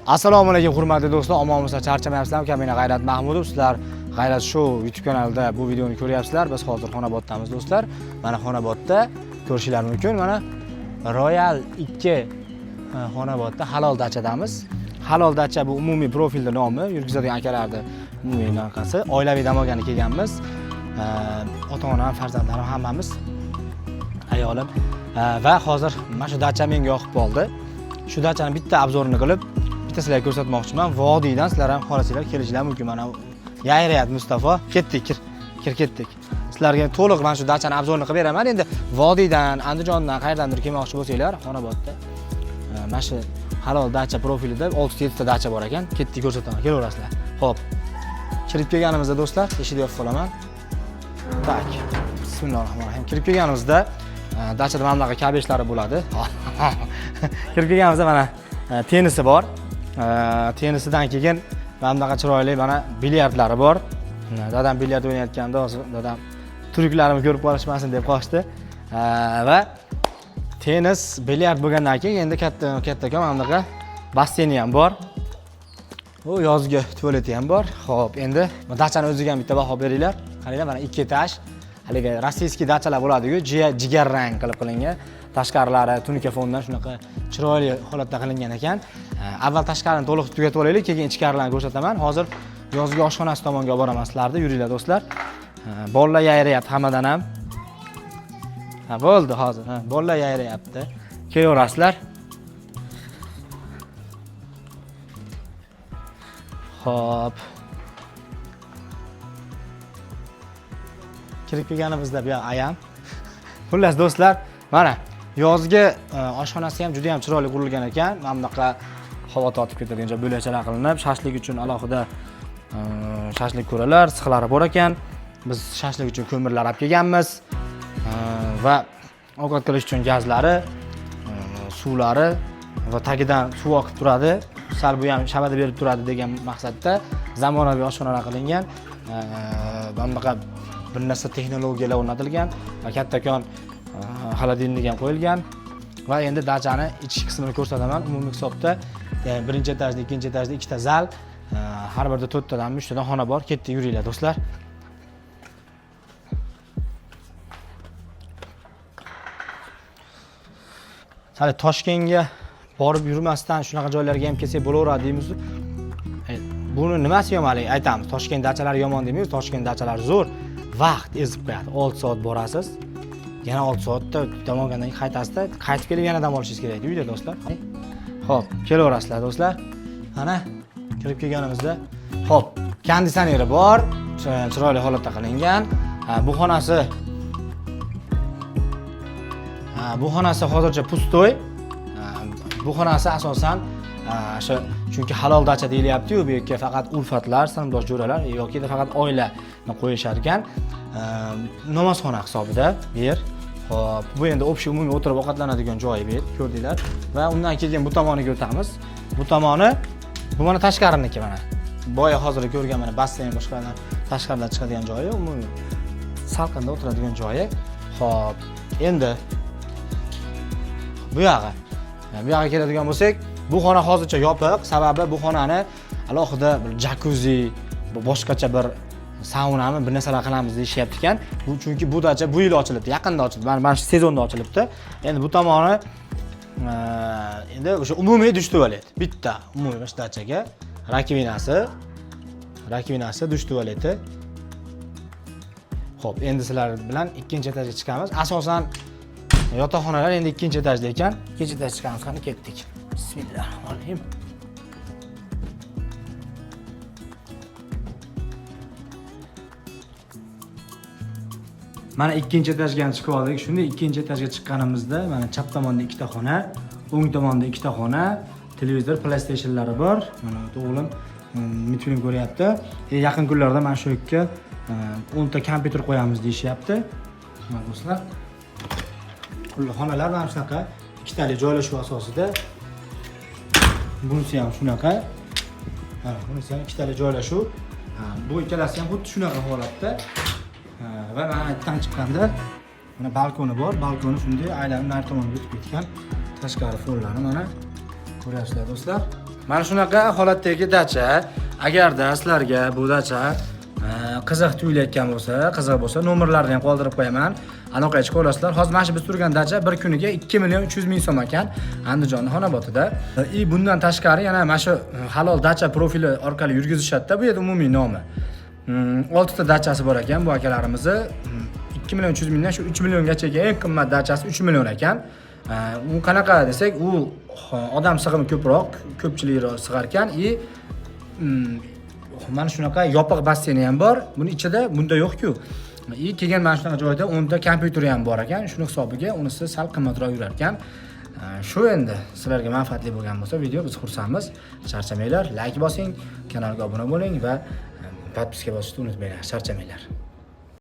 Assalomu alaykum hurmatli do'stlar, omonmisizlar, charchamayapsizlarmi? Kamina G'ayrat Mahmudov, sizlar G'ayrat Show YouTube kanalida bu videoni ko'ryapsizlar. Biz hozir Xonoboddamiz do'stlar. Mana Xonobodda ko'rishinglar mumkin. Mana Royal 2 Xonobodda Halol dachadamiz. Halol dacha bu umumiy profilda nomi, yurgizadigan akalarni umumiy narxasi. Oilaviy dam olgani kelganmiz. Ota-onam, farzandlarim hammamiz, ayolim. Va hozir mana shu dacha menga yoqib qoldi. Shu dachani bitta обзор ini qilib, bitta sizlarga ko'rsatmoqchiman. Vodiydan sizlar ham xohlasanglar kelishinglar mumkin. Mana yayrayapti Mustafo. Ketdik, kir. Kir ketdik. Sizlarga to'liq mana shu dachani обзор ini qilib beraman. Endi vodiydan, Andijondan qayerdandir kelmoqchi bo'lsanglar, Xonobodda mana shu Halol dacha profilida 6-7 ta dacha bor ekan. Ketdik, ko'rsataman. Kelaverasizlar. Xo'p. Kirib kelganimizda do'stlar, eshikni yopib qolaman. Так. Bismillahirrohmanirrohim. Kirib kelganimizda dachada mana bunaqa kabeshlari bo'ladi. Kirib kelganimizda mana tennisi bor. Tennisidan keyin mana bunaqa chiroyli mana bilyardlari bor. Dadam bilyard o'ynayotganda hozir dadam turklarimni ko'rib qolishmasin deb qochdi. Va tennis, bilyard bo'lgandan keyin endi katta kattakon mana bunaqa basseyni ham bor. U yozgi tualeti ham bor. Xo'p, endi dachani o'ziga ham bitta baho beringlar. Qaranglar, mana ikki etaj. Haligi российский dachalar bo'ladi-ku, jigar rang qilib qilingan. Tashqarilari tunuka fondan shunaqa chiroyli holatda qilingan ekan. Avval tashqarini to'liq tugatib olaylik, keyin ichkarilarni ko'rsataman. Hozir yozgi oshxonasi tomonga olib boraman sizlarni. Yuringlar do'stlar. Bolalar yayrayapti hammadan ham. Ha, bo'ldi hozir. Ha, bolalar yayrayapti. Kelaverasizlar. Xo'p. Kirib kelganimizda bu yoq ayam. Xullas do'stlar, mana yozgi oshxonasi ham juda ham chiroyli qurilgan ekan. Mana bunaqa havo tortib ketadigan joy bo'lakchalar qilinib, shashlik uchun alohida shashlik ko'ralar, sixlari bor ekan. Biz shashlik uchun ko'mirlar olib kelganmiz. Va ovqat qilish uchun gazlari, suvlari va tagidan suv oqib turadi. Sal bu ham shabada berib turadi degan maqsadda zamonaviy oshxonalar qilingan. Mana bunaqa bir narsa texnologiyalar o'rnatilgan va kattakon холодильник ham qo'yilgan. Va endi dachani ichki qismini ko'rsataman. Umumiy hisobda, ya'ni birinchi etajda, ikkinchi etajda ikkita zal, har birida to'rttadan, uchtadan xona bor. Ketdik, yuringlar do'stlar. Hali Toshkentga borib yurmasdan shunaqa joylarga ham kelsak bo'laveradi deymiz. Buni nimasi yomon haligi aytamiz. Toshkent dachalari yomon demaymiz. Toshkent dachalari zo'r. Vaqt ezib qo'yadi. 6 soat borasiz. Yana 6 soatda dam olgandan keyin qaytasizda, qaytib kelib yana dam olishingiz kerak uyda do'stlar. Xo'p, kelaverasizlar do'stlar. Mana kirib kelganimizda, xo'p, konditsioneri bor, chiroyli holatda qilingan. Ha, bu xonasi Ha, bu xonasi hozircha пустой. Ha, bu xonasi asosan o'sha chunki halol dacha deyilyapti-yu, bu yerga faqat ulfatlar, sinfdosh jo'ralar yoki faqat oilani qo'yishar ekan. Namozxona hisobida bu yer. Xo'p, bu endi общий umumiy o'tirib ovqatlanadigan joyi bu yer, ko'rdinglar. Va undan keyin bu tomoniga o'tamiz. Bu tomoni bu mana tashqariniki mana. Boya hozir ko'rgan mana basseyn boshqalardan tashqaridan chiqadigan joyi, umumiy salqinda o'tiradigan joyi. Xo'p, endi bu yog'i. Bu yog'iga keladigan bo'lsak, bu xona hozircha yopiq, sababi bu xonani alohida bir jakuzi, boshqacha bir saunami bir narsalar qilamiz deyishyapti ekan. Bu chunki bu dacha bu yil ochilibdi, yaqinda ochildi. Mana shu sezonda ochilibdi. Endi bu tomoni endi o'sha umumiy dush tualet. Bitta umumiy mana shu dachaga rakovinasi, dush tualeti. Xo'p, endi sizlar bilan ikkinchi etajga chiqamiz. Asosan yotoqxonalar endi ikkinchi etajda ekan. Ikkinchi etajga chiqamiz, qani ketdik. Bismillahirrohmanirrohim. Mana ikkinchi etajga ham chiqib oldik. Shunday ikkinchi etajga chiqqanimizda mana chap tomonda ikkita xona, o'ng tomonda ikkita xona, televizor, PlayStationlari bor. Mana o'g'lim multfilm ko'ryapti. Yaqin kunlarda mana shu yerga 10 ta kompyuter qo'yamiz deyishyapti. Mana do'stlar. Xonalar mana shunaqa ikkitali joylashuv asosida. Bunisi ham shunaqa. Mana bunisi ham ikkitali joylashuv. Ha, bu ikkalasi ham xuddi shunaqa holatda. Ha, va mana yerdan chiqqanda mana balkoni bor. Balkoni shunday aylanib nari tomonga o'tib ketgan. Tashqari fonlari mana ko'ryapsizlar do'stlar. Mana shunaqa holatdagi dacha. Agarda sizlarga bu dacha qiziq tuyulayotgan bo'lsa, qiziq bo'lsa, nomerlarini ham qoldirib qo'yaman. Aloqaga chiqa olasizlar. Hozir mana shu biz turgan dacha bir kuniga 2 million 300 ming so'm ekan Andijonni Xonobodida. И bundan tashqari yana mana shu halol dacha profili orqali yurgizishadi-da, bu yerda umumiy nomi. 6 ta dachasi bor ekan bu akalarimizni. 2 million 300 mingdan shu 3 milliongacha eng qimmat dachasi 3 million ekan. U qanaqa desak, u odam sig'imi ko'proq, ko'pchilik sig'ar ekan и mana shunaqa yopiq basseyni ham bor. Buni ichida bunda yo'q-ku. И keyin mana shunaqa joyda 10 ta kompyuteri ham bor ekan. Shuni hisobiga unisi sal qimmatroq yurar ekan. Shu endi sizlarga manfaatli bo'lgan bo'lsa video, biz xursandmiz. Charchamanglar, layk bosing, kanalga obuna bo'ling va подписка bosishni unutmanglar. Charchamanglar.